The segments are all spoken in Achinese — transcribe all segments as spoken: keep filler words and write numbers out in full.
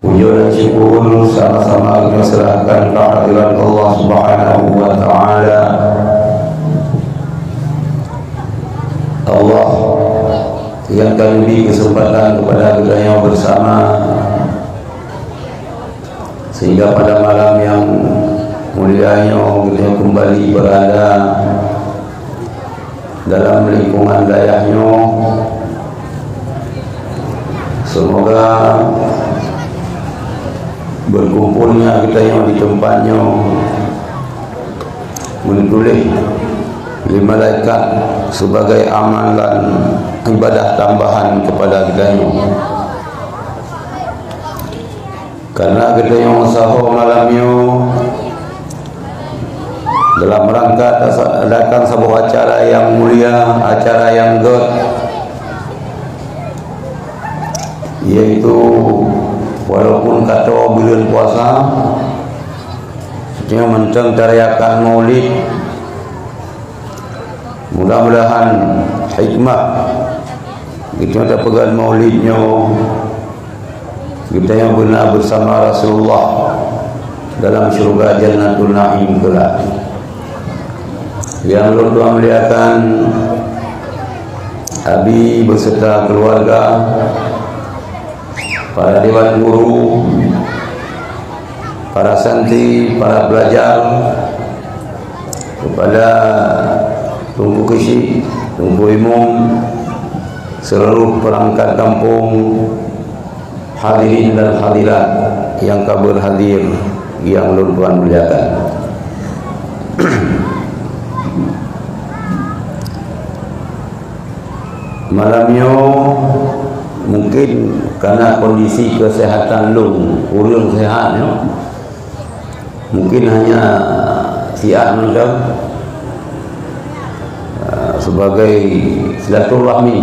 Puja dan syukur sama-sama kita serahkan kehadirat Allah Subhanahu wa Ta'ala. Allah yang telah beri kesempatan kepada kita yang bersama, sehingga pada malam yang mulia nyoe kita kembali berada dalam lingkungan dayah nyoe. Semoga berkumpulnya kita yang di tempat nyoe meutuléh lé malaikat sebagai amalan ibadah tambahan kepada kita nyoe. Karena geutanyoe saho malam nyoe dalam rangka tasa-, datang saboh acara yang mulia, acara yang gét, yaitu walaupun ka toe buleuen puasa, nyoe mantong tarayakan Maulid. Mudah-mudahan hikmah geutanyoe tapeugah Maulid nyoe, geutanyoe beuna bersama Rasulullah dalam syurga Jannatul Naim kelak. Yang ulôn tuan muliakan, Abi beserta keluarga, para dewan guru, para santri, para pelajar, kepada Teungku Keuchik, Teungku Imum, seluruh perangkat kampung, hadirin dan hadirat yang ka berhadir yang ulôn tuan muliakan. Malam nyoe mungkin karena kondisi kesehatan lôn, ureuëng sehat nyoe, mungkin hanya siat mantong, eh, sebagai silaturahmi.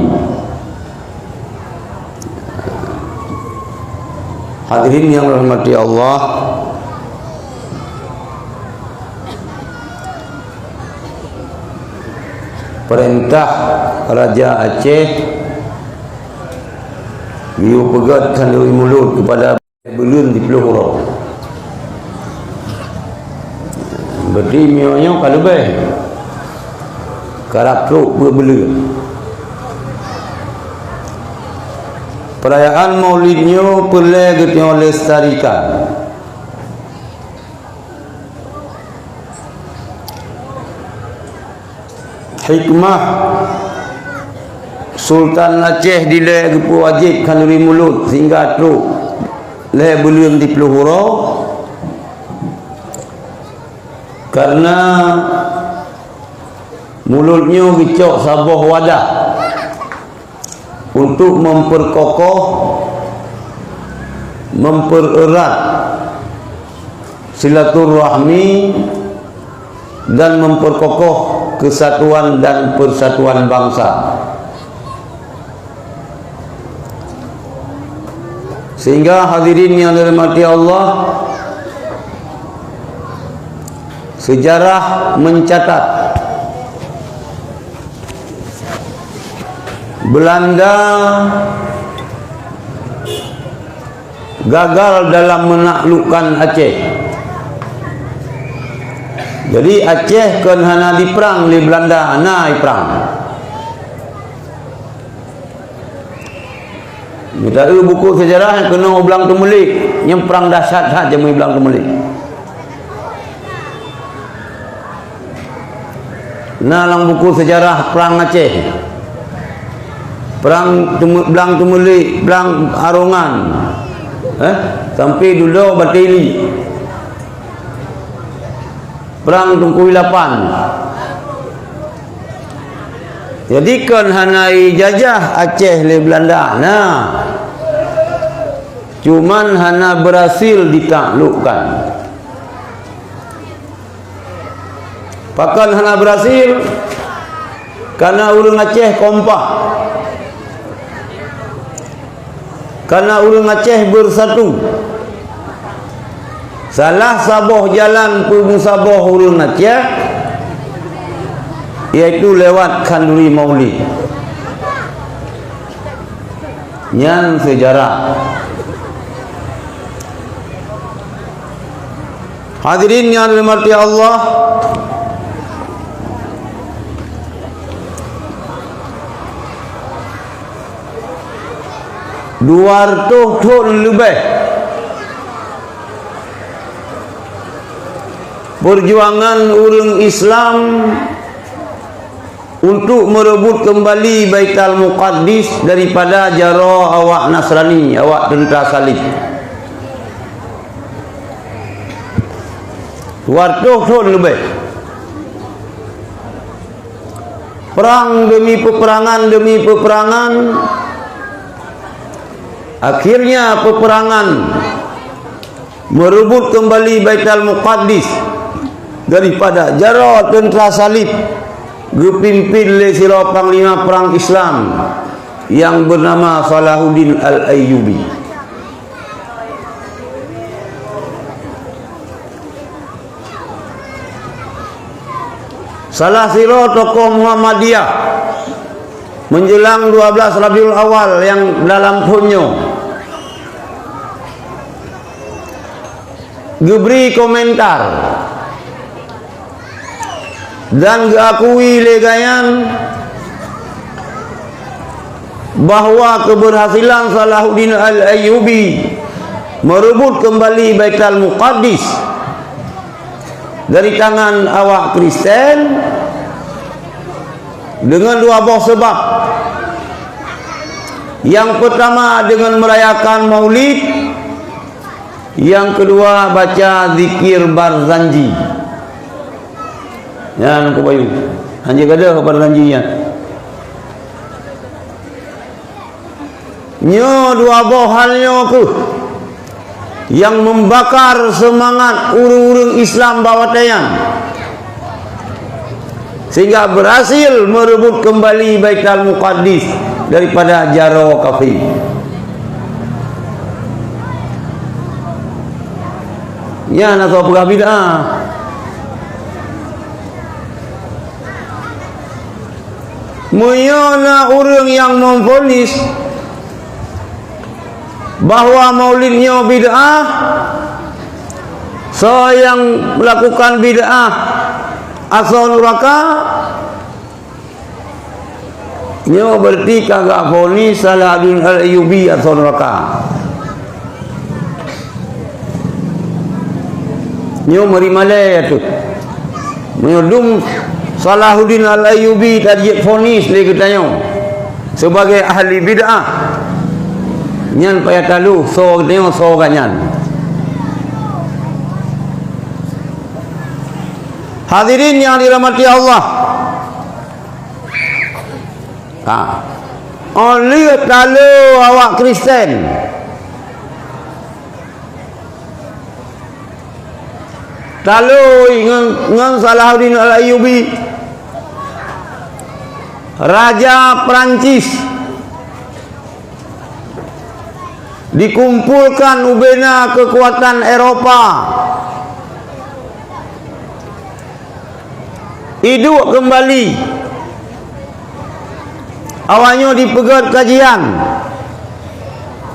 Hadirin yang dirahmati Allah, perintah Raja Aceh geuyue peugét khanuri mulod keupada buleuen di ploh uroe. Berarti meunyoe nyoe ka leubeh. Karab trok peuet buleuen. Perayaan Maulid nyoe peureulée geutanyoe lestarikan. Hikmah Sultan Aceh dilée geupeuwajéb khanuri mulod sehingga trok lhée buleuen di ploh uroe, karena mulod nyoe geucok saboh wadah untuk memperkokoh, mempererat silaturahmi dan memperkokoh kesatuan dan persatuan bangsa. Sehingga hadirin yang dirahmati Allah, sejarah mencatat Belanda gagal dalam menaklukkan Aceh. Jadi Aceh kon hana diprang lé Belanda, hana iprang. Meudaeu buku sejarah nyang keunoe u Blang Teumeulik, nyang prang dahsyat that jamén Blang Teumeulik. Na lam buku sejarah Prang Aceh, Prang Teumeu-, Blang Teumeulik, Blang Arongan, eh, sampai dudoe Batili, Prang Teungku Ilapan. Jadi kon hana ijajah Aceh lé Belanda, na. Cuman hana berhasil ditaklukkan. Pakon hana berhasil? Karena ureuëng Aceh kompak. Karena ureuëng Aceh bersatu. Salah saboh jalan peumusaboh ureuëng Aceh, yaitu lewat khanduri Maulid. Nyan sejarah. Hadirin nyang dirahmati Allah, dua ratus thon leubeh peujuangan ureuëng Islam untuk merebut kembali Baitul Muqaddis daripada jaroe awak Nasrani, awak teuntra salib. Dua ratus thon leubeh. Perang demi peperangan, demi peperangan. Akhirnya peperangan merebut kembali Baitul Muqaddis daripada jaroe teuntra salib geupimpin lé sidroe panglima perang Islam nyang beunama Salahuddin Al-Ayyubi. Salah sidroe tokoh Muhammadiyah menjelang dua belas Rabiul Awal nyang dalam thon nyoe geubri komentar dan geuakui lé gobnyan bahwa keberhasilan Salahuddin Al-Ayyubi merebut kembali Baitul Muqaddis dari tangan awak Kristen dengan dua boh sebab. Nyang pertama dengan merayakan Maulid, nyang kedua baca zikir Barzanji. Nyan Teungku Bayu. Hana gadoh Barzanji nyan. Nyoe dua boh hal nyoe kheueh nyang membakar seumangat ureuëng-ureuëng Islam bak watée nyan, sehingga berhasil merebut kembali Baitul Muqaddis daripada jaroe kafé. Nyan asoe peugah bid'ah. Meunyoe na ureuëng nyang memvonis bahwa Maulid nyoe bid'ah, soe nyang melakukan bid'ah asoe nuraka, nyoe berarti ka geuvonis Salahuddin Al-Ayyubi asoe nuraka. Nyoe meuri malée teuh. Meunyoe dum Salahuddin Al-Ayyubi tajeuet vonis lé geutanyoe sebagai ahli bid'ah, nyan payah taloh soe geutanyoe soe gobnyan. Hadirin nyang dirahmati Allah. Ha. Óh lheueh taloh awak Kristen, taloh ngon, ngon Salahuddin Al-Ayyubi, raja Perancis, dikumpulkan ubena keukuatan Eropa. Iduek keumbali. Awaknyoe dipeugét kajian,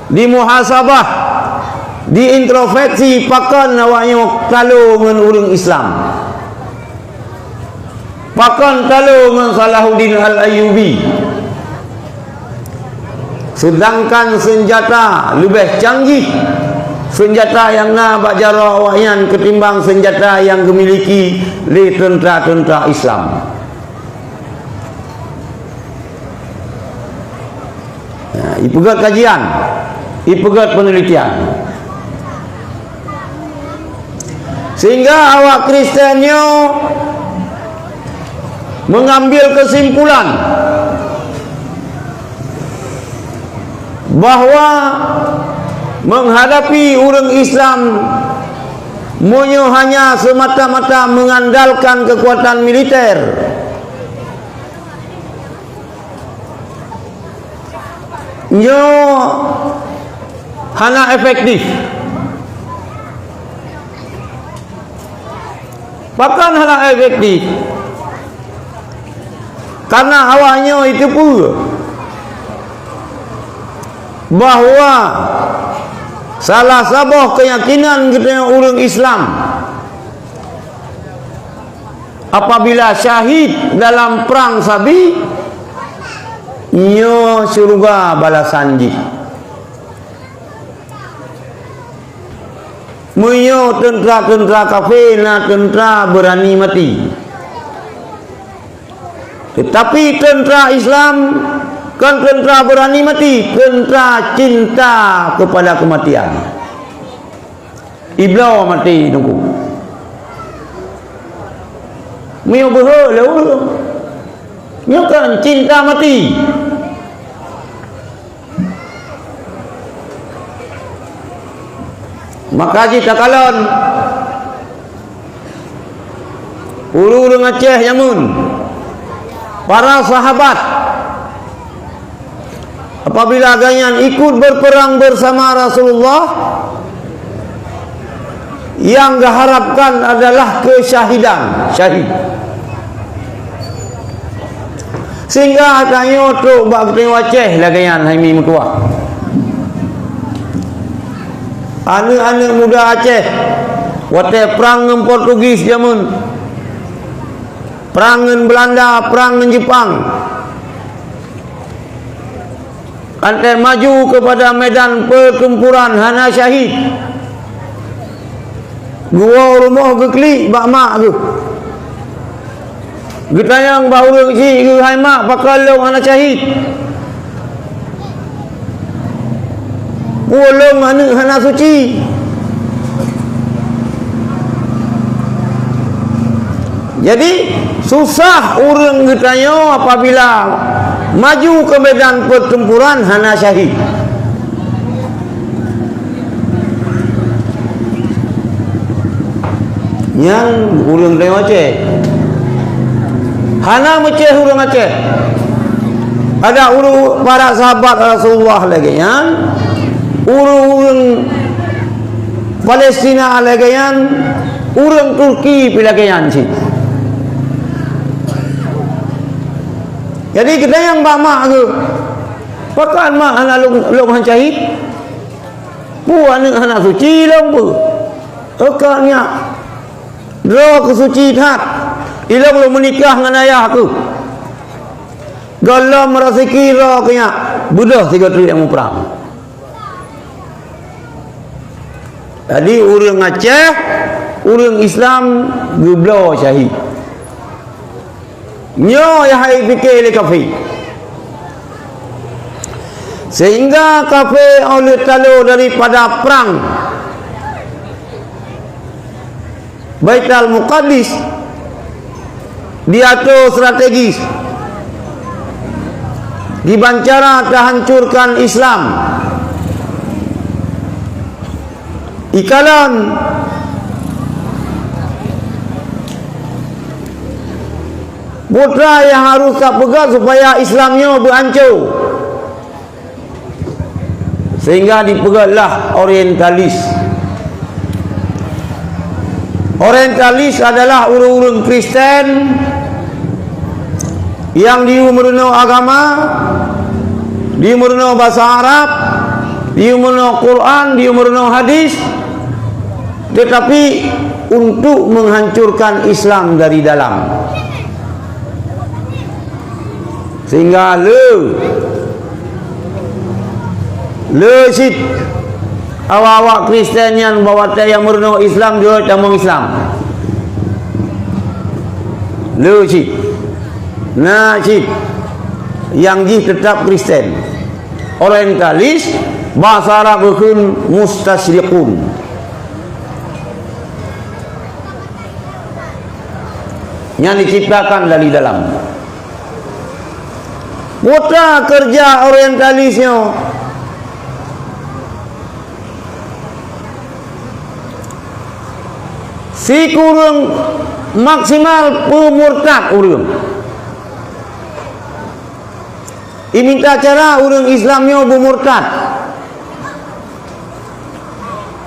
dimuhasabah, diintrospeksi pakon awaknyoe taloh ngon ureuëng Islam. Pakon taloh ngon Salahuddin Al-Ayyubi. Seudangkan seunjata leubeh canggih seunjata nyang na bak jaroe awaknyan keutimbang seunjata nyang geumiliki lé teuntra-teuntra Islam. Nah, ipeugét kajian, ipeugét peunelitian. Sehingga awak Kristen nyoe mengambil kesimpulan bahwa menghadapi ureuëng Islam, meunyoe hanya semata-mata mengandalkan kekuatan militer, nyoe hana efektif. Pakon hana efektif? Karena awaknyoe jiteupeue bahwa salah saboh keuyakinan geutanyoe ureuëng Islam, Apabila syahid dalam prang sabi, nyoe syeuruga balasan jih. Meunyoe teuntra-teuntra kafé na teuntra beurani maté. Teutapi teuntra Islam kon teuntra beurani maté, teuntra cinta keupada keumatian. Ibloe maté teungku. Meunyoe beuhe lé ureuëng, nyoe kan cinta maté. Maka jih takalon ureuëng-ureuëng Aceh jameun, para sahabat, apabila gobnyan ikut berperang bersama Rasulullah, yang diharapkan adalah kesyahidan, syahid. Sehingga tanyoe trok bak geutanyoe Aceh lagée nyan hai mi meutuah. Aneuëk-aneuëk muda Aceh watée prang ngon Portugis jameun, prang ngon Belanda, prang ngon Jepang, Antée maju keupada medan peutempuran hana syahid. Geuwoe rumoh geuklik bak mak geuh. Geutanyong bak ureuëng chik geuh, "Hai mak, pakon lôn hana syahid? Peue lôn aneuëk hana suci?" Jadi, susah ureuëng geutanyoe apabila maju keu medan peutempuran hana syahid. Nyan ureuëng tanyoe Aceh. Hana meucéh ureuëng Aceh. Ada ureuëng para sahabat Rasulullah lagée nyan, ureuëng-ureuëng Palestina lagée nyan, ureuëng Turki pih lagée nyan cit. Jadi, geutanyong bak mak geuh, "Pakon mak hana lôn, lôn hana syahid? Peue aneuëk hana suci lôn peue? Eukot nyak droe keu suci that. Ilôn lôn meunikah ngon ayah keuh. Gohlom raseuki droe keu nyak, beudôh sigoe treuk nyang muprang." Jadi, ureuëng Aceh, ureuëng Islam geubloe syahid. Nyoe nyang hai pike lé kafé. Sehingga kafé óh lheueh talo daripada prang, Baitul Muqaddas diatur strategis, kiban cara tahancurkan Islam. Ikalon peue nyang harôh tapeugét supaya Islam nyoe beuancô. Sehingga dipeugét lah orientalis. Orientalis adalah ureuëng-ureuëng Kristen nyang jiyue meurunoe agama, jiyue meurunoe basa Arab, jiyue meurunoe Quran, jiyue meurunoe hadis, teutapi untuk menghancurkan Islam dari dalam. Sehingga le, le cit awak-awak Kristen nyan bak watée nyang meurunoe Islam jeuet tamong Islam. Le cit. Na cit nyang jih teutap Kristen. Orientalis, basa Arab geukheun mustasyriqun. Nyang diciptakan dari dalam. Peue keureuja orientalis nyoe? Sikureueng maksimal peumurtad ureuëng. Imita cara ureuëng Islam nyoe beumurtad.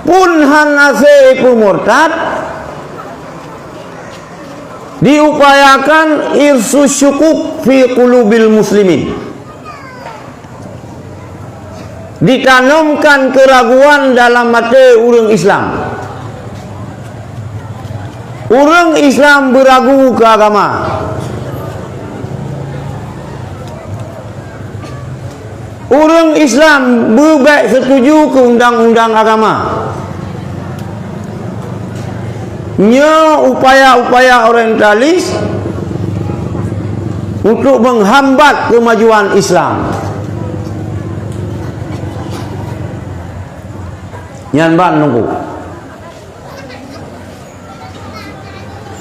Pun hana sé peumurtad, diupayakan irsus syukuk fi qulubil muslimin. Ditanamkan keraguan dalam até ureuëng Islam. Ureuëng Islam beuragu keu agama. Ureuëng Islam beubek seutuju keu undang-undang agama. Nyoe upaya-upaya orientalis untuk menghambat kemajuan Islam. Nyan ban nunggu.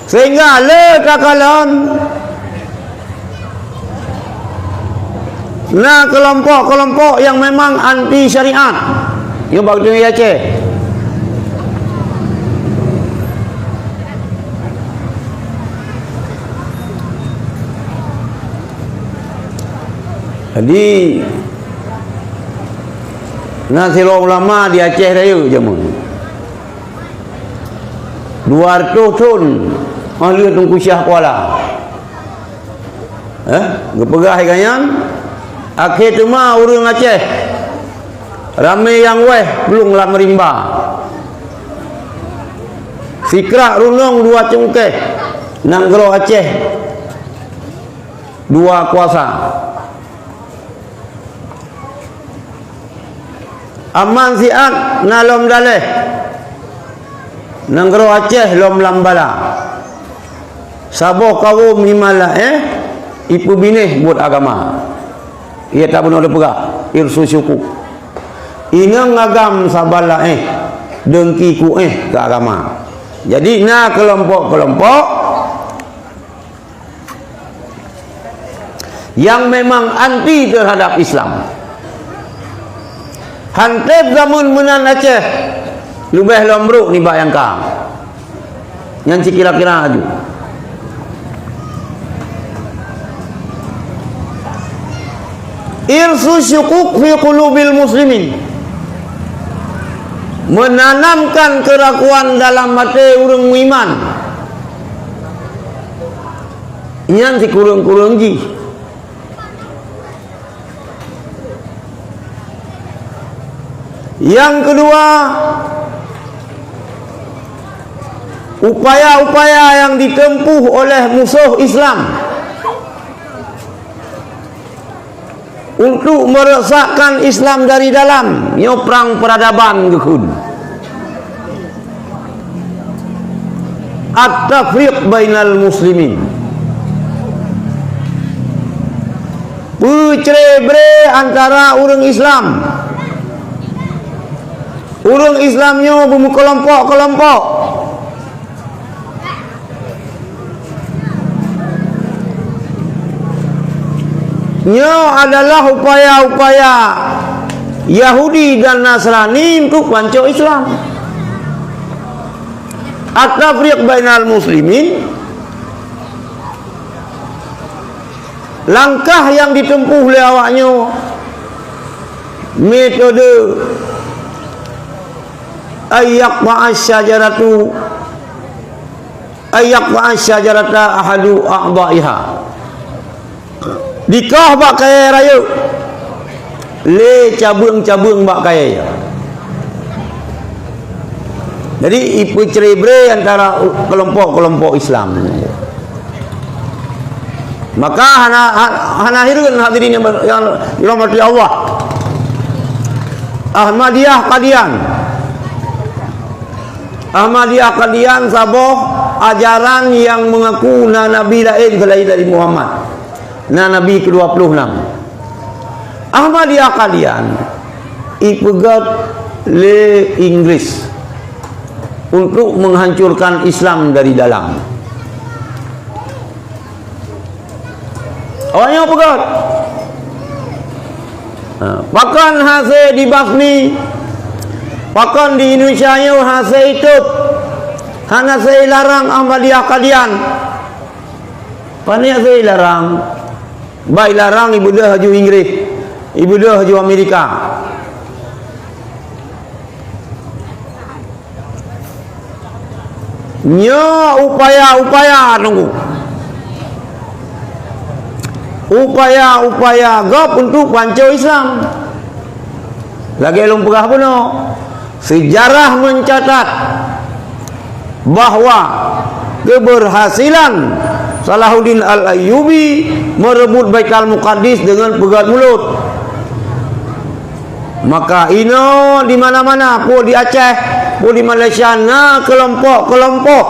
Sehingga le takalon na kelompok-kelompok yang memang anti syariat. Nyoe bak di Aceh. Jadi, na sidroe ulama di Aceh Rayeuk jameun. Dua reutôh thon óh lheueh Teungku Syah Kuala. Eh, geupeugah lagée nyan, akhé teuma ureuëng Aceh ramé nyang wéh plueng lam rimba. Sikrak runong dua cungkéh, nanggroe Aceh dua kuasa. Aman siat na lom daleh, nanggroe Aceh lom lam bala. Saboh kawöm iman laén ipeubinéh buet agama. Iya tabunoe teupeugah, irsu syuku. Inong agam saban laén, deungki kuéh keu agama. Jadi na keulompok-keulompok nyang memang anti teuhadab Islam. Hanteb zameun meunan Aceh leubeh lom brok nibak nyang ka. Nyan sikira-kira aju. Irsu syukuk fi qulubil muslimin. Menanamkan keraguan dalam até ureuëng meuiman. Nyan sikureueng-kureueng jih. Yang kedua, upaya-upaya yang ditempuh oleh musuh Islam untuk merosakkan Islam dari dalam, nyoe prang peradaban geukheun. At-tafriq bainal muslimin. Peucre-bre antara ureuëng Islam. Ureuëng Islam nyoe beumeukelompok-kelompok. Nyoe adalah upaya-upaya Yahudi dan Nasrani untuk pancok Islam. At-tafriq bainal muslimin, langkah yang ditempuh lé awaknyoe, metode ayyaqta'a syajaratu, ayyaqta'a syajarata ahadu a'dha'iha. Dikoh bak kayée rayeuk lé cabeueng-cabeueng bak kayée. Jadi, ipeucre-bre antara kelompok-kelompok Islam. Maka hana, ha-, hana hireuen hadirin yang ber-, yang dirahmati Allah. Ahmadiyah Qadian. Ahmadiyah Qadian saboh ajaran yang mengaku na nabi laén selain dari Muhammad. Na nabi kedua puluh enam. Ahmadiyah Qadian ipeugét lé Inggris untuk menghancurkan Islam dari dalam. Awaknyoe peugét. Ha, pakon hase dibasmi, pakon di Indonesia nyoe hase itôb, hana se ilarang Ahmadiyah Qadian. Pane hase ilarang? Bah ilarang ibeudôh laju Inggris, ibeudôh laju Amerika. Nyoe upaya-upaya teungku. Upaya-upaya gob untuk pancok Islam. Lagée lôn peugah bunoe, sejarah mencatat bahwa Keberhasilan Salahuddin Al-Ayyubi merebut Baitul Muqaddis dengan peugét mulod. Maka inoe di mana-mana, peue di Aceh, peue di Malaysia, na kelompok-kelompok,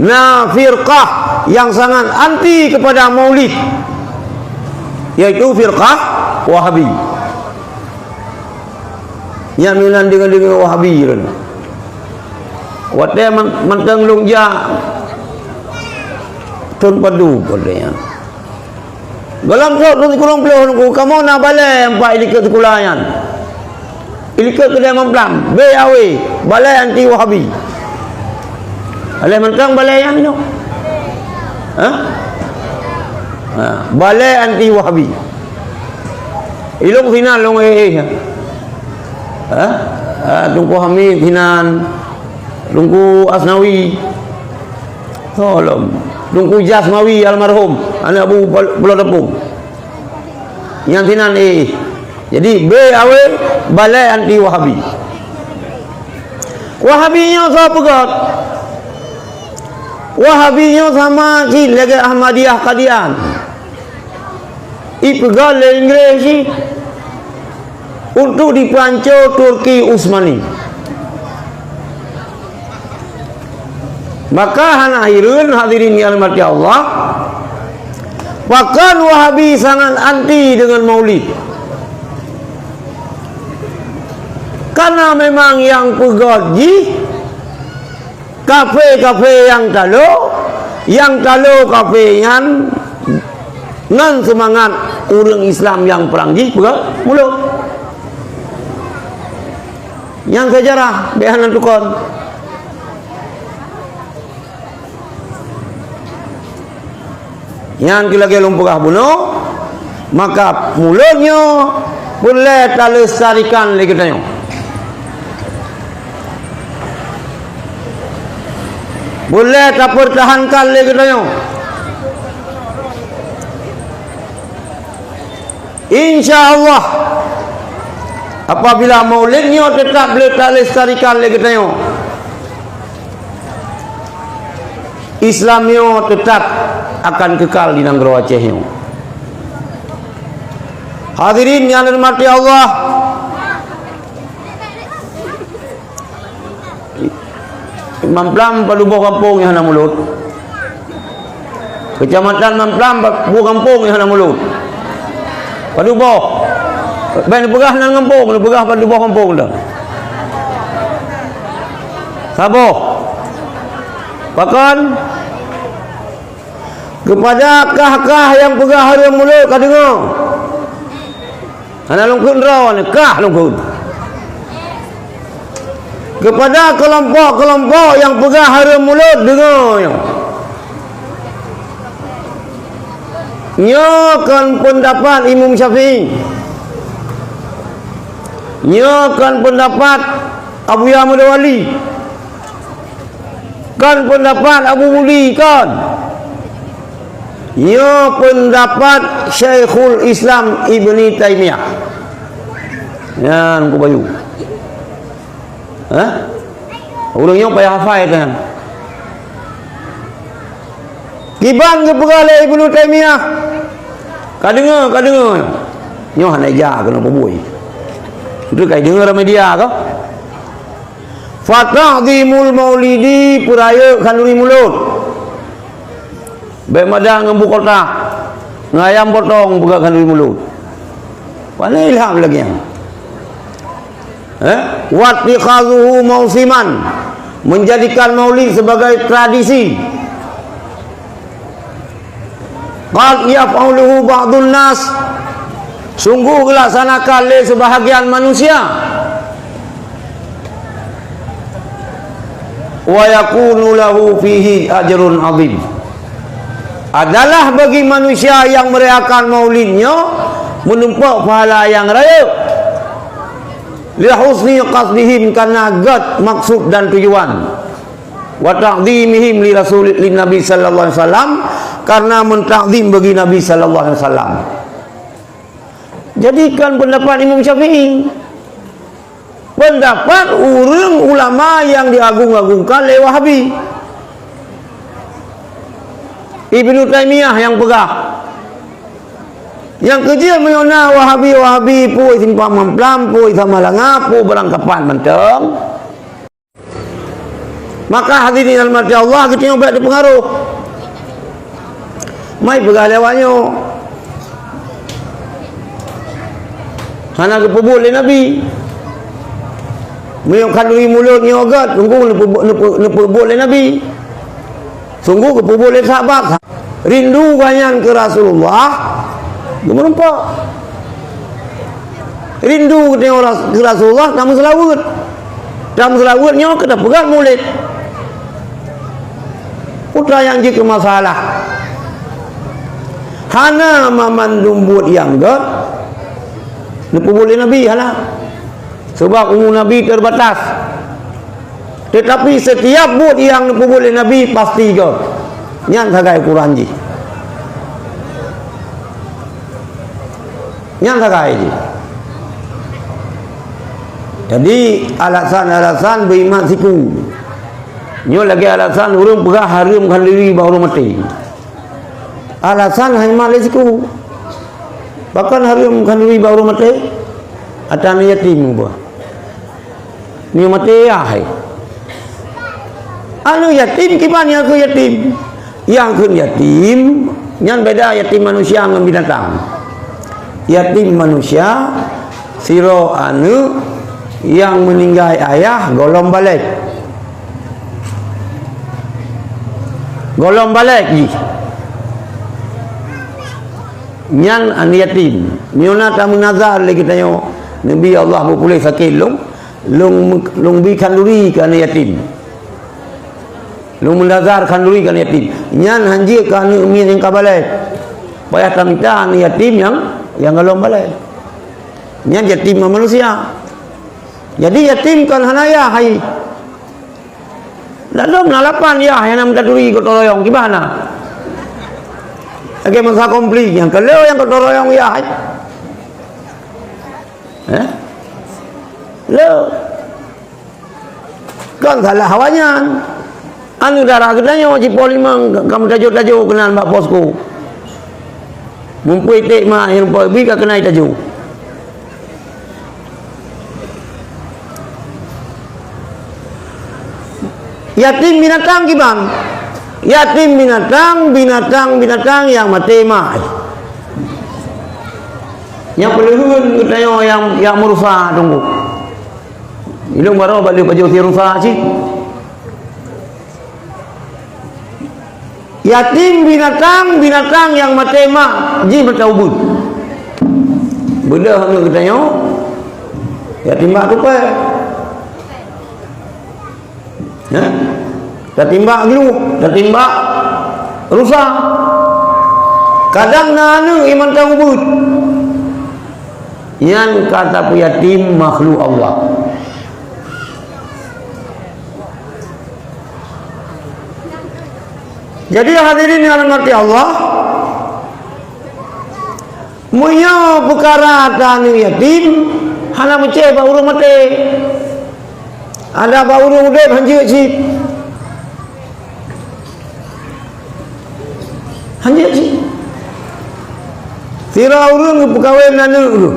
na firqah yang sangat anti kepada Maulid, yaitu firqah Wahabi. Nyan meunan deungon-deungon Wahabi lôn. Watée man-, mantong lôn jak thon padub watée nyan. Gohlom trok thon sikureueng ploh Teungku, kamoe na balée empat ilikot sikula nyan. Ilikot keudeh mamplam, B A W, balée anti Wahabi. Aléh mantong balée nyan nyoe. Hah? Ha, balée anti Wahabi. Ilong sinan long eh, eh. Ha? Ha, Teungku Hamid sinan, Teungku Asnawi. Tolong. Teungku Jasmawi almarhum, aneuk Abu Bal-, Pulo Tepung. Nyang sinan eh. Jadi B A W, balée anti Wahabi. Wahabi nyoe soe peugét? Wahabi nyoe sama cit lagée Ahmadiyah Qadian. Ipeugét lé Inggréh cit untuk dipeuhanco Turki Utsmani. Maka hana hireuen hadirin yang dirahmati Allah, pakon Wahabi sangat anti dengan Maulid. Karena memang yang peugét jih kafé-kafé nyang talo, nyang talo kafé nyan ngon seumangat ureuëng Islam nyang prang jih peugét mulod. Nyan seujarah, bék hana tukon. Nyan keuh lagée lôn peugah bunoe, maka mulod nyoe peureulée talestarikan lé geutanyoe. Peureulée tapeurtahankan lé geutanyoe. Insya Allah, apabila Maulid nyoe teutap le talestarikan lé geutanyoe, Islam nyoe teutap akan keukal di nanggroe Aceh nyoe. Hadirin nyang dirahmati Allah, Mamplam padub boh gampông nyang hana mulod. Keucamatan Mamplam padub boh gampông nyang hana mulod. Padub boh. Bék neupeugah nan gampông, neupeugah padub boh gampông dah. Saboh. Pakon? Keupada kah-kah nyang peugah hareuem mulod ka deungoe. Hana lôn kheun droe, kah lôn kheun. Keupada keulompok-keulompok nyang peugah hareuem mulod, deungoe nyoe. Nyoe kon peundapat Imam Syafi'i. Nyoe kon peundapat Abuya Muda Wali. Kon peundapat Abu Mudi, kon. Nyoe peundapat Syekhul Islam Ibni Taimiyah. Nyan Teungku Bayu. Hah? Ureuëng nyoe payah hafai kan? Kiban geupeugah lé Ibnu Taimiyah. Ka deungoe, ka deungoe. Nyoe hana ija keunoe peubuih. Itu ka deungoe ramé dia kah? Fata'zimul maulidi, peurayeuk khanduri mulod. Bék mada ngon bu kotak, ngon ayam potong peugah khanduri mulod. Pane ilham lagée nyan. Eh? Wattikhadzuhu mausiman, menjadikan maulid sebagai tradisi. Qad yaf'aluhu ba'dun nas, sungguh geulasanakan lé seubahagian manusia. Wa yakunu lahu fihi ajrun azim. Adalah bagi manusia yang merayakan maulid nyoe meunumpok pahala yang rayeuk. Li husni qasdihim, karena gét maksud dan tujuan. Wa ta'zimihim li Rasul, li Nabi sallallahu alaihi wasallam, karena mentakzim bagi Nabi sallallahu alaihi wasallam. Jadi kon peundapat Imam Syafi'i. Pendapat ureuëng ulama nyang jiagung-agungkan lé Wahabi. Ibnu Taimiyah nyang peugah. Nyang keujeuet meunyoe na Wahabi-Wahabi, peue Simpang Mamplam, peue Samalanga, peue barangkapat mantong. Maka hadirin rahmati Allah, geutanyoe bék teupeungaroh. Mai peugah lé awak nyoe, hana geupeubuet lé Nabi. Meunyoe khanduri mulod nyoe gét, sungguh neupeubu-, neupeu-, neupeubuet lé Nabi. Sungguh geupeubuet lé sahabat. Rindu gobnyan keu Rasulullah, geumeurumpok. Rindu geutanyoe ras-, keu Rasulullah, tameuseulaweuet. Tameuseulaweuet nyoe keu tapeugah mulod. Peue nyang jeuet keu masalah. Hana mamandum buet nyang gét neupeubuet lé Nabi, hana. Sabab umu Nabi terbatas. Tetapi setiap buet nyang neupeubuet lé Nabi pasti gét. Nyan sagai ukuran jih. Nyan sagai jih. Jadi, alasan-alasan beuimat siku. Nyoe lagée alasan ureuëng peugah hareuem khanduri bak ureuëng maté. Alasan hai mat lé siku. Pakon hareuem khanduri bak ureuëng maté? Ata aneuëk yatim meubuet. Nyoe maté yah hai. Aneuëk yatim kiban nyang kheun yatim. Nyang kheun yatim, nyan beda yatim manusia ngon binatang. Yatim manusia, sidroe aneuëk nyang meuninggai ayah gohlom balek. Gohlom balek jih. Nyan aneuëk yatim. Meunyoe na tameunazar lé geutanyoe, neubi Allah beupuléh sakét lôn, lôn, lôn bi khanduri keu aneuëk yatim. Lôn meunazar khanduri keu aneuëk yatim. Nyan hanjeuet keu aneuëk miet nyang ka balek. Payah tamita aneuëk yatim nyang, nyang gohlom balek. Nyan yatim manusia. Jadi yatim kon hana yah hai. Dak dom na lapan yah nyang na meutaturi gotong royong, kiban na? Lagée masa konflik nyang keu lheueh nyang gotong royong yah hai. Eh? Lheueh. Kon salah awaknyan. Aneuëk dara geutanyoe jipoh limong ka meutajok-tajok keunan bak posko. Mumpui ték ma nyang rupa bi ka keunai tajok. Yatim binatang kiban? Yatim binatang, binatang-binatang nyang maté mak. Nyang peuleuheuen geutanyoe nyang, nyang meurusa teungku. Ilong baroe bak lheueh pajoh si rusa cit. Yatim binatang, binatang nyang maté mak jih meuta ubeut. Beudôh aneuëk geutanyoe, yatim bak tupai. Nah, tatimbak gluh, tatimbak rusa. Kadang na aneuëk iman tang ubeut. Nyan ka tapeuyatim makhluk Allah. Jadi hadirin yang dirahmati Allah, meunyoe peukara ata aneuëk yatim, hana meucéh bak ureuëng maté. Ada bak ureuëng udeb hanjeuet cit. Hanjeuet cit. Sira ureuëng geupeukawen aneuëk geuh.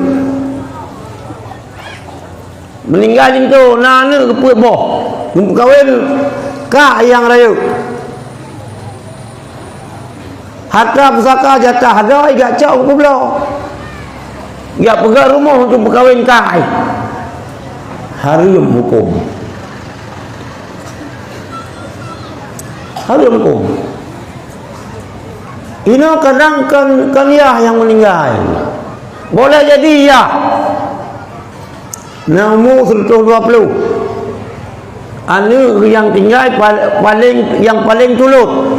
Meuninggai linto, na aneuëk geupeuet boh, geupeukawen kak nyang rayeuk. Hareuta pusaka jatah adoe gak cok geupubloe. Gak peugah rumoh untuk peukawen kak. Hareuem huköm. Hareuem huköm. Inoe kadang kon, kon yah nyang meuninggai. Boleh jadi yah. Na umu seratus dua puluh. Aneuëk nyang tinggai pa-, paleng, nyang paleng tulôt.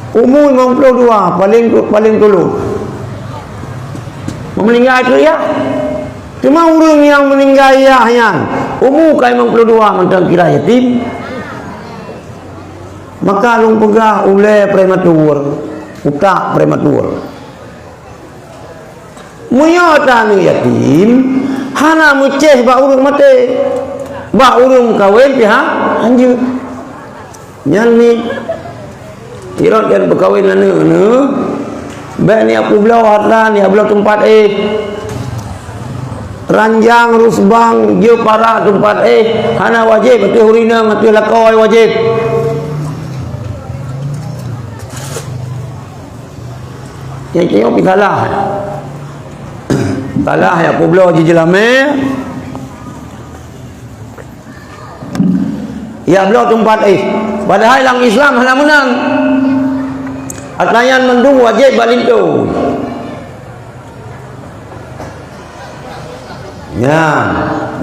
Umu limong puluh dua, paleng tu-, paleng tulôt. Meuninggai tu yah. Teuma ureuëng nyang meuninggai yah nyan, umu ka limong puluh dua mantong kira yatim. Maka lôn peugah ulée prematur, utak prematur. Meunyoe ta aneuk yatim, hana meucéh bak ureuëng maté, bak ureuëng kawen pih hanjeuet. Nyan ni, irot kan peukawen aneuk neuh, bék ni apubloe harta, ni abloe teumpat éh. Ranjang, rusbang, jeuet parak teumpat éh, hana wajéb ateueh ureuëng inong, ateueh lakoe wajéb. Nyang nyoe pih salah. Salah nyang peubloe jih jeulamé. Ya bloe teumpat éh. Padahai lam Islam hana meunan. Ata nyan mandum wajéb bak linto. Nyan,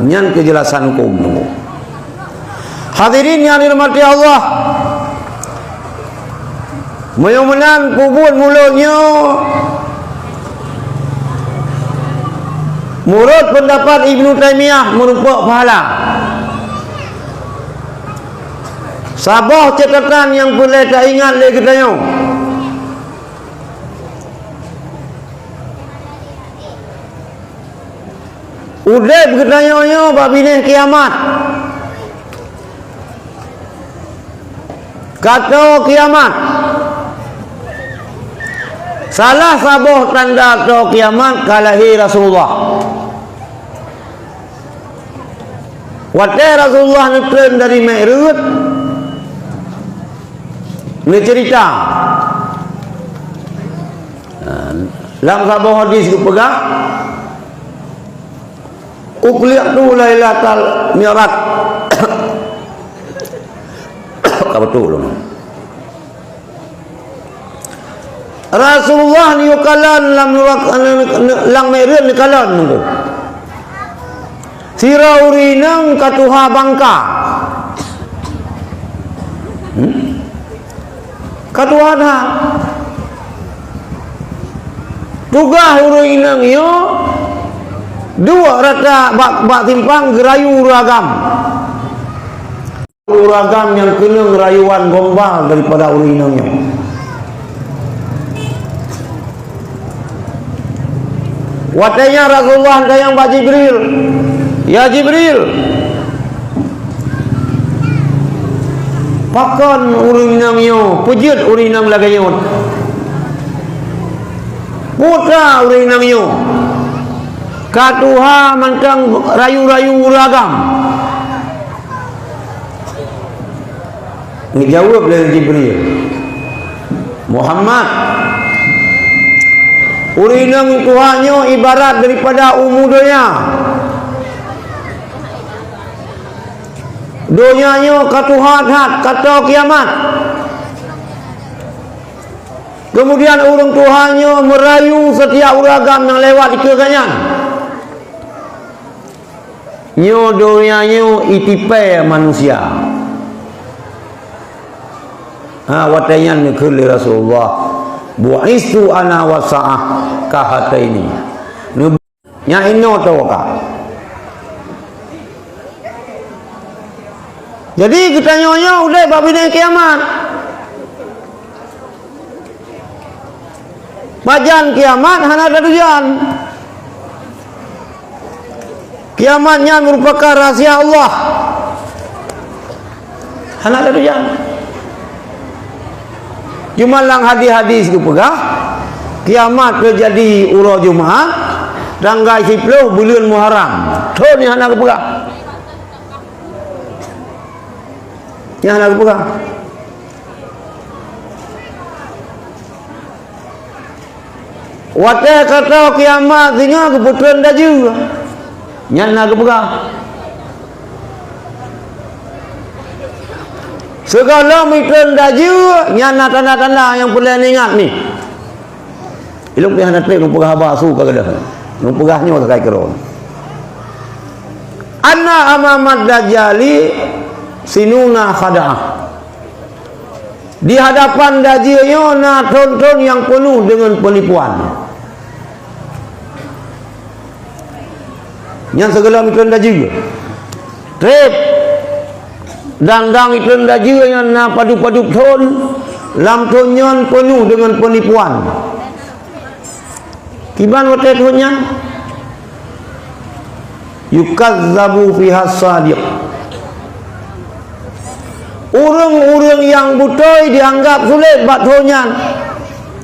nyan keujelasan huköm nyoe. Hadirin nyang dirahmati Allah, meunyoe meunan peubuet mulod nyoe, meunurot peundapat Ibnu Taimiyah, meurumpok pahala. Saboh catatan nyang peureulée taingat lé geutanyoe. Udeb geutanyoe nyoe bak binéh kiamat. Ka toe kiamat. Salah saboh tanda toe kiamat ka lahé Rasulullah. Watée Rasulullah neutreun dari Mi'raj, neuceurita. Lam saboh hadis geupeugah, "Uqli'tu lailatal mi'raj." Ka beutôi lôn. Rasulullah neuyue kalon lam nurak-, lam Mi'raj neukalon nunggu. Sidroe ureuëng inong ka tuha bangka. Hmm? Ka tuha that. Tugaih ureuëng inong nyoe duek rata bak, bak simpang geurayu ureuëng agam. Ureuëng agam nyang keunong rayuan gombal daripada ureuëng inong nyoe. Watée nyan Rasulullah geutanyong bak Jibril, "Ya Jibril, pakon ureuëng inong nyoe, peue jeuet ureuëng inong lagée nyoe? Peue teuma ureuëng inong nyoe ka tuha mantong rayu-rayu ureuëng agam?" Geujaweueb lé Jibril, "Muhammad, ureuëng inong tuha nyoe ibarat daripada umu donya. Donya nyoe ka tuha that, ka toe kiamat. Keumudian ureuëng tuha nyoe meurayu setiap ureuëng agam nyang lewat dikeue gobnyan. Nyoe donya nyoe itipée manusia." Ha, watée nyan neukheun lé Rasulullah, "Bu'istu ana was sa'ah kahataini." Nyan inoe tawakal. Jadi geutanyoe nyoe udeb bak binéh kiamat. Pajan kiamat hana tatujan. Kiamat nyan meurupakan rahsia Allah. Hana tatujan. Cuma lam hadis-hadis geupeugah, kiamat teujadi uroe Jumat, tanggai siploh buleuen Muharram. Thon nyang hana geupeugah. Nyang hana geupeugah. Watée ka toe kiamat singoh geupeutreun dajeu, nyan na geupeugah. Sigohlom itreun dajeu, nyan na tanda-tanda nyang peureulée ingat nih. Ilong pih hana treb lôn peugah haba su ka gadôh. Lôn peugah nyoe sakai keudroe. Anna amamad dajjali sinuna khada'ah. Di hadapan dajeu nyoe na thon-thon nyang peunoh deungon peunipuan. Nyan sigohlom itreun dajeu. Treb. Dang-dang itreun dajeu nyan na padub-padub thon, lam thon nyan peunoh deungon peunipuan. Kiban watée thon nyan? Yukazzabu fiha shadiq. Ureuëng-ureuëng nyang beutôi dianggap sulet bak thon nyan,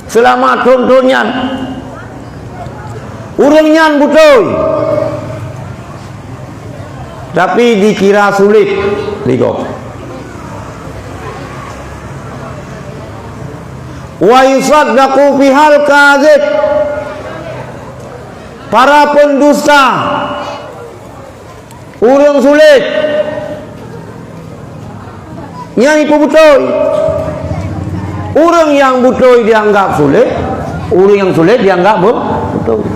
seulama thon-thon nyan. Ureuëng nyan beutôi, tapi dikira sulet lé gob. Wa yusaddaqu fihal kazib. Para peundusta, ureuëng sulet, nyan ipeubeutôi. Ureuëng nyang beutôi dianggap sulet, ureuëng nyang sulet dianggap beu-, beutôi.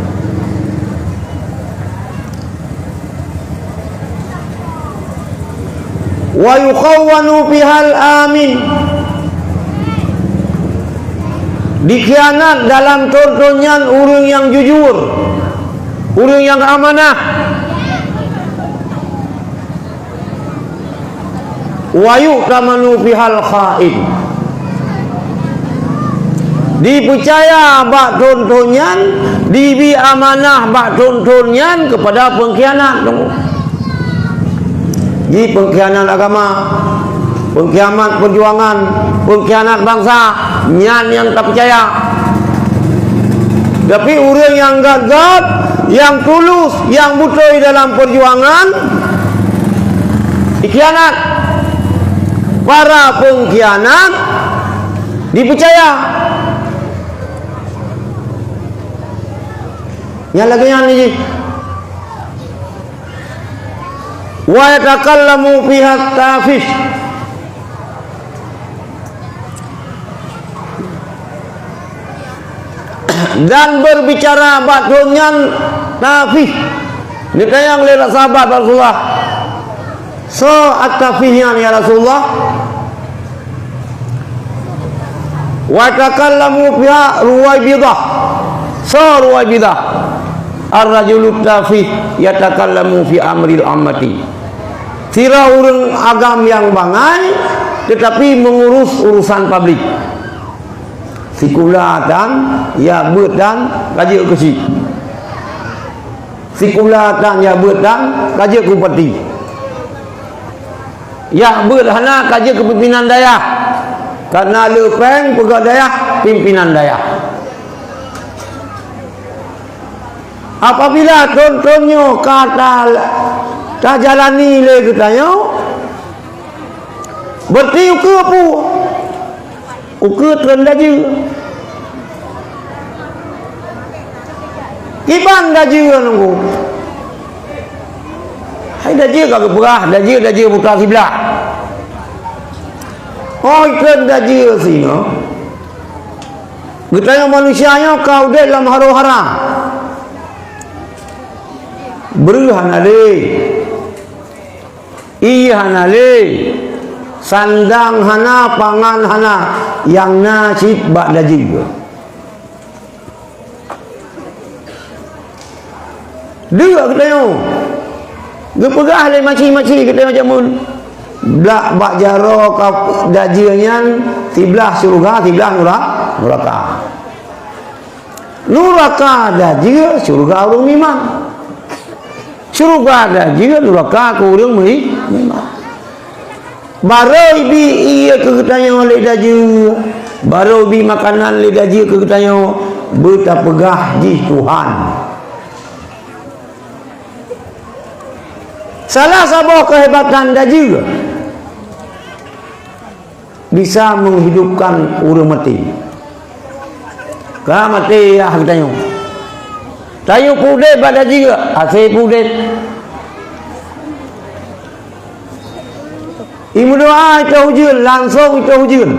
Wa yukhawwanu fihal amin. Dikhianat dalam thon-thon nyan ureuëng nyang jujur, ureuëng nyang amanah. Wa yu'tamanu fihal kha'in. Dipeucaya bak thon-thon nyan, dibi amanah bak thon-thon nyan keupada peungkhianat. Jipeungkhianat agama, peungkhianat peujuangan, peungkhianat bansa, nyan nyang tapeucaya. Tapi ureuëng nyang göt-göt, nyang tulus, nyang beutôi dalam peujuangan, dikhianat. Para peungkhianat dipeucaya. Nyang lagée nyan jih. Wa yatakallamu fiha tafih. Dan berbicara bak thon nyan tafih. Neutanyong lé sahabat Rasulullah, "Soe at-tafih nyan, ya Rasulullah?" Wa takallamu fiha Ruwaibidah. Soe Ruwaibidah? Ar-rajulut tafih yatakallamu fi amril ammati. Sira ureuëng agam nyang bangai, tetapi mengurus urusan publik. Sikula tan, ya beuet tan, ka jeuet keu si. Sikula tan, ya beuet tan, ka jeuet keu bupati. Ya beuet hana, ka jeuet keu pimpinan dayah. Karena le péng peugah dayah, pimpinan dayah. Apabila thon-thon nyoe ka ta-, tajalani lé geutanyoe, berarti ukeue peue? Ukeue treun dajeue. Kiban dajeue nunggu. Hai dajeue ka geupeugah, dajeue, dajeue buta siblah. Oh, treun dajeue singoh. Geutanyoe manusia nyoe ka udeb lam haro-hara. Breueh hana lé. Ié hana lé, sandang hana, pangan hana, nyang na cit bak dajeue. Deuk geutanyoe, geupeugah lé maci-maci geutanyoe jameun, blak bak jaroe ka dajeue nyan, siblah syeuruga, siblah nura-, nuraka. Nuraka dajeue syeuruga ureuëng meuiman. Syeuruga dajeue nuraka keu ureuëng meuiman. Barô ibi ié keu geutanyoe lé dajeue, barô ibi makanan lé dajeue keu geutanyoe, beutapeugah jih Tuhan. Salah saboh keuhebatan dajeue, bisa menghidupkan ureuëng maté. Ka maté yah geutanyoe. Tanyoe peudeb bak dajeue, hase peudeb. Imeudoa itoh ujeuen, langsong itoh ujeuen.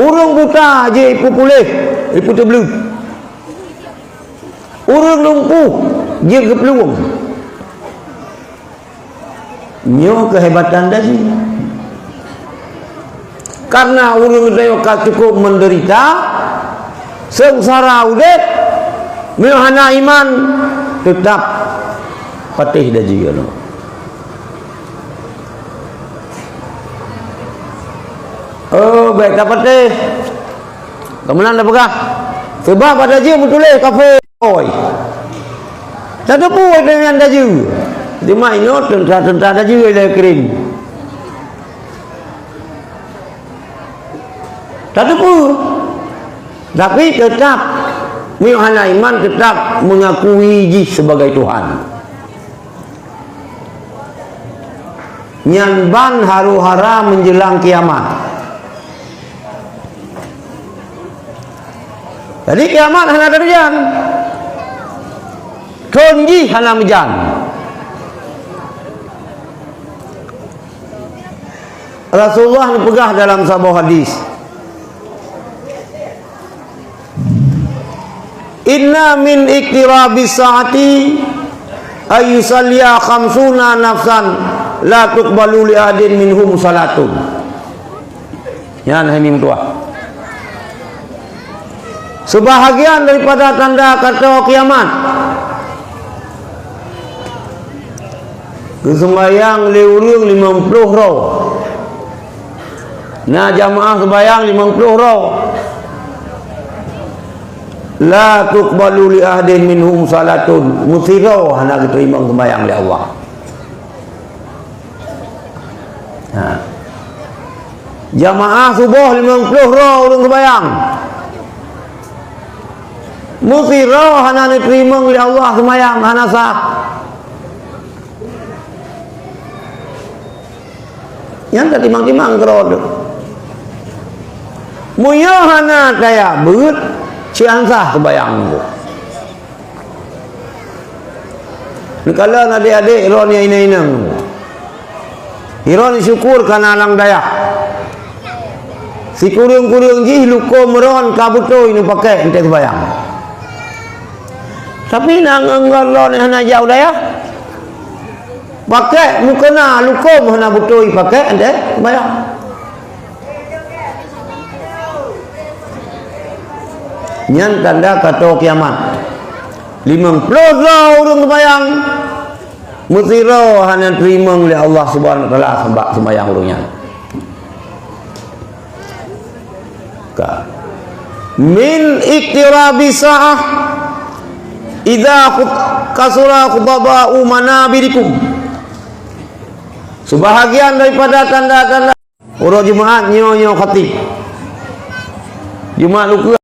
Ureuëng buta jeuet ipeupuléh, ipeuteubleuet. Ureuëng lumpuh jeuet geuplueng. Nyoe keuhebatan dajeue. Karena ureuëng tanyoe ka cukup menderita, seungsara udeb, meunyoe hana iman, teutap patéh dajeue nyoe. Oh, bék tapatéh. Keumudian tapeugah, Sebab bak dajeu meutuléh kafé. Tateupeue nyan dajeu. Cuma inoe teuntra-teuntra dajeu ilée keurim. Tateupeue. Tapi teutap, meunyoe hana iman, teutap meungakui jih sibagai Tuhan. Nyan ban haru-hara meunjeulang kiamat. Jadi kiamat hana teurjan. Thon jih hana meujan. Rasulullah neupeugah dalam saboh hadis, "Inna min iqtirabis sa'ati ayyusalliya khamsuna nafsan la tuqbalu li ahadin minhum salatun." Nyan hai meutuah. Seubahagian daripada tanda kato kiamat, geuseumayang lé ureuëng limong ploh droe. Na jamaah seumayang limong ploh droe. La tuqbalu li ahadin minhum salatun. Meusidroe hana geuteurimong seumayang lé Allah. Ha. Jamaah suboh limong ploh droe ureuëng seumayang. Meusidroe hana neuteurimong lé Allah seumayang, hana sah. Nyan tatimang-timang keudroe teuh. Meunyoe hana taya beuet, sian sah seumayang tu. Neukalon adék-adék droeneuh inong-inong. Droeneuh syukur kana lam dayah. Sikureueng-kureueng jih lukôm droeneuh ka beutôi neupakék eunteuk seumayang. Tapi na ngon-ngon droeneuh hana jak u dayah. Pakék meukeuna lukôm hana beutôi pakék eunteuk seumayang. Nyan tanda kato kiamat. Limong ploh droe ureuëng seumayang, meusidroe hana teurimong lé Allah Subhanahu wa Taala sabab seumayang ureuëng nyan. Ka. Min iqtirabi sa'ah idza khut-, kasura khutaba'u manabirikum. Seubahagian daripada tanda-tanda uroe Jumaat nyoe-nyoe khatib. Jumaat ukeue,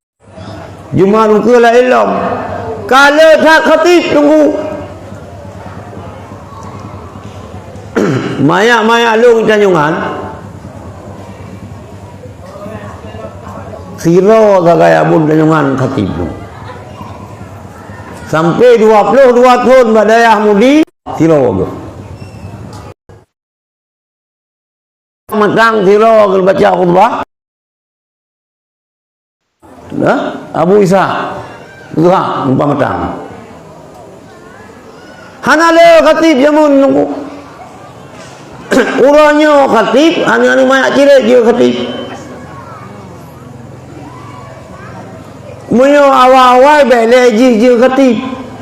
Jumaat ukeue laén lom. Ka le that khatib teungku. Manyak-manyak lôn tanyoe nyan. Sidroe sagai abon tanyoe nyan khatib lôn. Sampai dua ploh dua thon bak dayah Mudi, sidroe geuh. Matang sidroe geuh baca khutbah. Nah, Abu Isa Zuhak umpama matang. Hana le khatib jameun nunggu. Uroe nyoe khatib, hana manyak cirek jeuet khatib. Meunyoe awai-awai bék lé jih jeuet khatib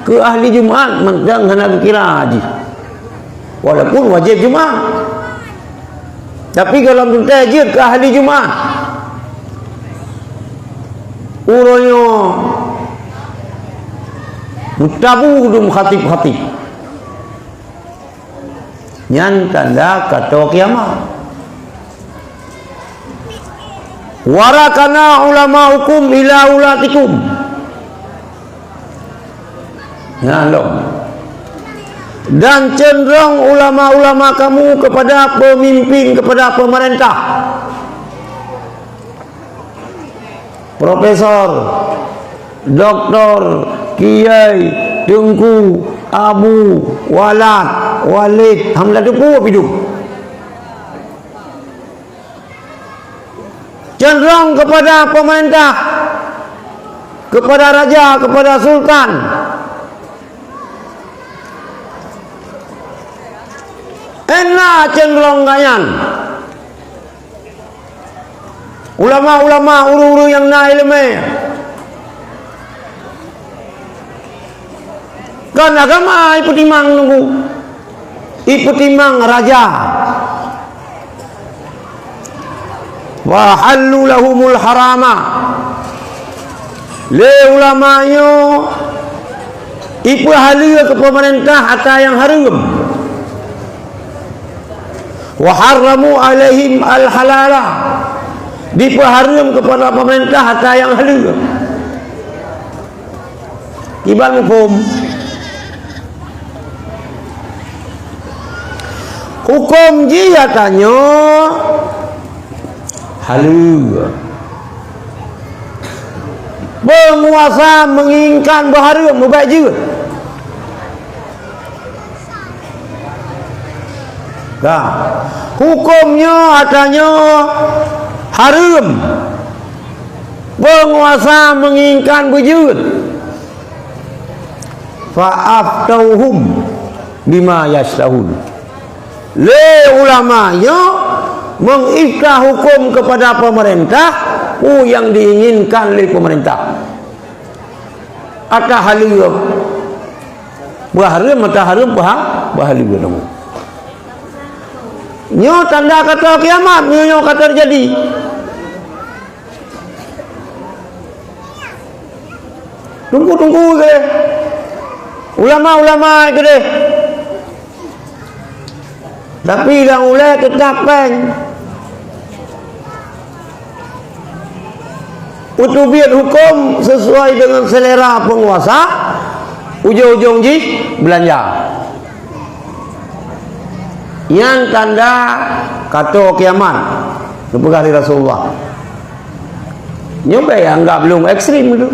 keu ahli Jumaat, mantong hana geukira jih. Walaupun wajéb Jumaat. Tapi gohlom teuntée jeuet keu ahli Jumaat. Uroe nyoe meutabu dum khatib-khatib. Nyan tanda kato kiamat. Warakana ulamaukum ila ulatikum. Nyan lom. Dan cenderung ulama-ulama kamu kepada pemimpin, kepada pemerintah. Profesor, doktor, kiai, teungku, abu, walad, walid, hamla teupeu pidum. Cenderung kepada pemerintah, kepada raja, kepada sultan. Ena cenderung ganyan. Ulama-ulama, ureuëng-ureuëng nyang na iéleumé. Kon agama ipeutimang nunggu. Ipeutimang raja. Wa hallu lahumul harama. Lé ulama nyoe ipeuhaleue keu peumeurintah atra nyang hareuem. Wa harramu alaihim al-halala. Dipeuhareuem keupada peumeurintah atra nyang haleue. Kiban muphom. Huköm jih atra nyoe haleue. Peunguasa meunginginkan beuhareuem, beubèk jeuet. Ka. Huköm nyoe atra nyoe hareuem. Peunguasa meunginginkan beujeuet. Fa aftauhum bima yashtahun. Lé ulama nyoe meuiftah huköm keupada peumeurintah peue nyang diinginkan lé peumeurintah. Atra haleue beuhareuem, atra hareuem beuha-, beuhaleue nyoe. Nyoe tanda ka tô kiamat, nyoe, nyoe ka teujadi. Teungku-teungku keudeh, ulama-ulama keudeh. Tapi nyang ulèe teutap péng. Peuteubiet huköm sesuai deungon selera peunguasa, ujong-ujong jih beulanja. Nyan tanda ka tô kiamat, geupeugah lé Rasulullah. Nyoe bèk anggap lôn ekstrem tu.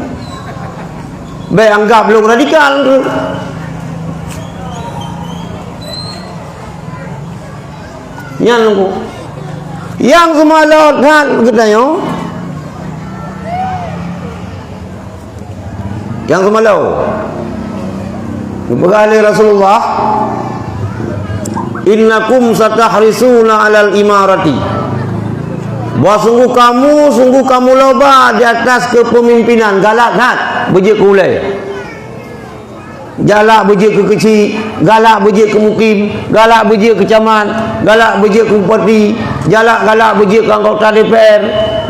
Bèk anggap lôn radikal tu. Nyan ku. Nyang seumalot that geutanyoe. Nyang seumalot. Geupeugah lé Rasulullah, "Innakum satahrisuna 'alal imarati." Bahwa sungguh kamu, sungguh kamu loba di atas kepemimpinan, galak that beujeuet keu ulèe. Galak beujeuet keu keuchik, galak beujeuet keu mukim, galak beujeuet keu camat, galak beujeuet keu bupati, galak, galak beujeuet keu anggota D P R,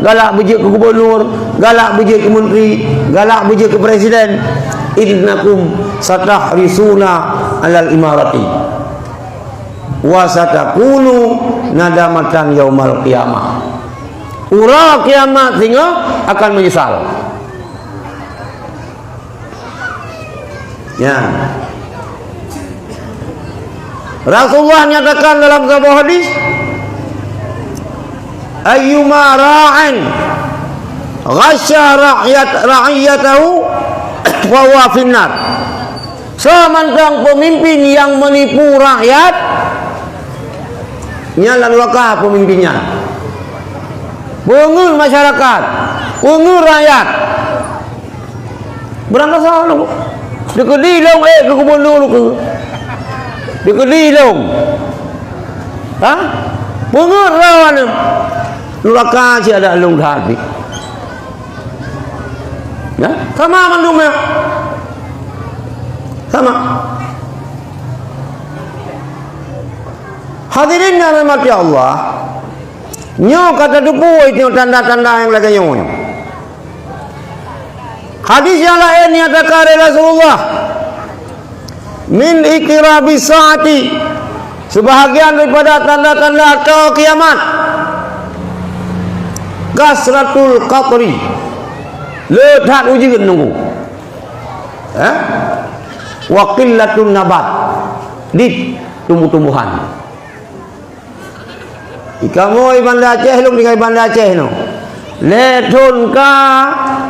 galak beujeuet keu gubernur, galak beujeuet keu menteri, galak beujeuet keu presiden. Innakum satahrisuna 'alal imarati. Wa satakunu nadamatan yaumal qiyamah. Uroe kiamat singoh akan meunyeusal. Ya. Rasulullah nyatakan dalam saboh hadis, "Ayyuma ra'in ghasya ra'yat-, ra'iyatahu fahuwa finnar." Soe mantong peumimpin nyang meunipu rakyat, nyan lam nuraka peumimpin nyan. Peungeuet masyarakat, peungeuet rakyat. Beurangkasoe lôn. Dikeudi lôn, eh, keu gubernur keu. Dikeudi lôn. Ha? Peungeuet droeneuh. Nuraka cit adak lôn that pih. Ya, sama mandum ya. Sama. Hadirin yang dirahmati Allah, nyoe ka tateupeue nyoe tanda-tanda nyang lagèe nyoe. Hadis nyang laén nyatakan lé Rasulullah, "Min iqtirabi sa'ati," sebahagian daripada tanda-tanda tô kiamat, "kasratul qatri," le that ujeuen nunggu, eh? "Wa qillatun nabat," dit tumbuh-tumbuhan. I kamoe i Banda Aceh, lôn tinggai Banda Aceh nyoe. Lhèe thôn ka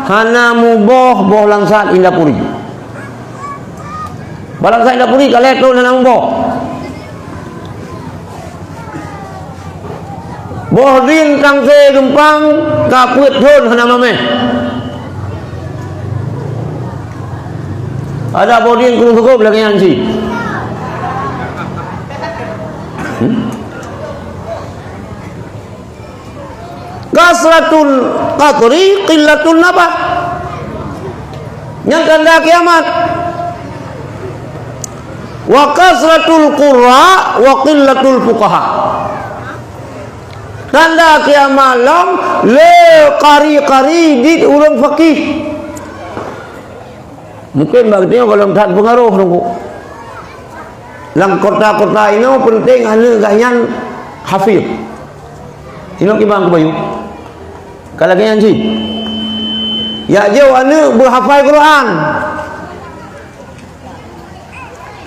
hana muboh boh langsat Indapuri. Boh langsat Indapuri ka lhèe thôn hana muboh. Boh drien Tangse Geumpang ka peuet thôn hana mamèh. Adak boh drien Gunong Seukup lagèe nyan cit. Hmm? Kasratul qatri, qillatun nabat. Nyan tanda kiamat. Wa kasratul qurra wa qillatul fuqaha. Tanda kiamat lom le qari-qari dit ureueng fakih. Mungkin bak geutanyoe gohlom that peungaroh teungku. Lam kota-kota inoe penting aneuk gah nyan hafiz. Inoe kiban kubayeue. Ka lagèe nyan cit. Jak jok aneuk beuhafai Quran.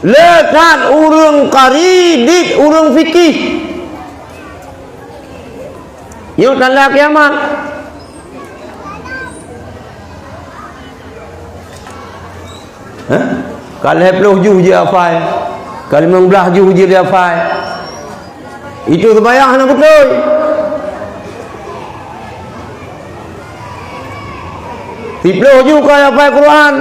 Le that ureueng kari dit ureueng fikih. Nyoe tanda kiamat. Hah? Ka lhèe ploh juh jihafai, ka limong blaih juh jihafai. Itu seumayang hana beutôi. Siploh juh ka hafai Quran.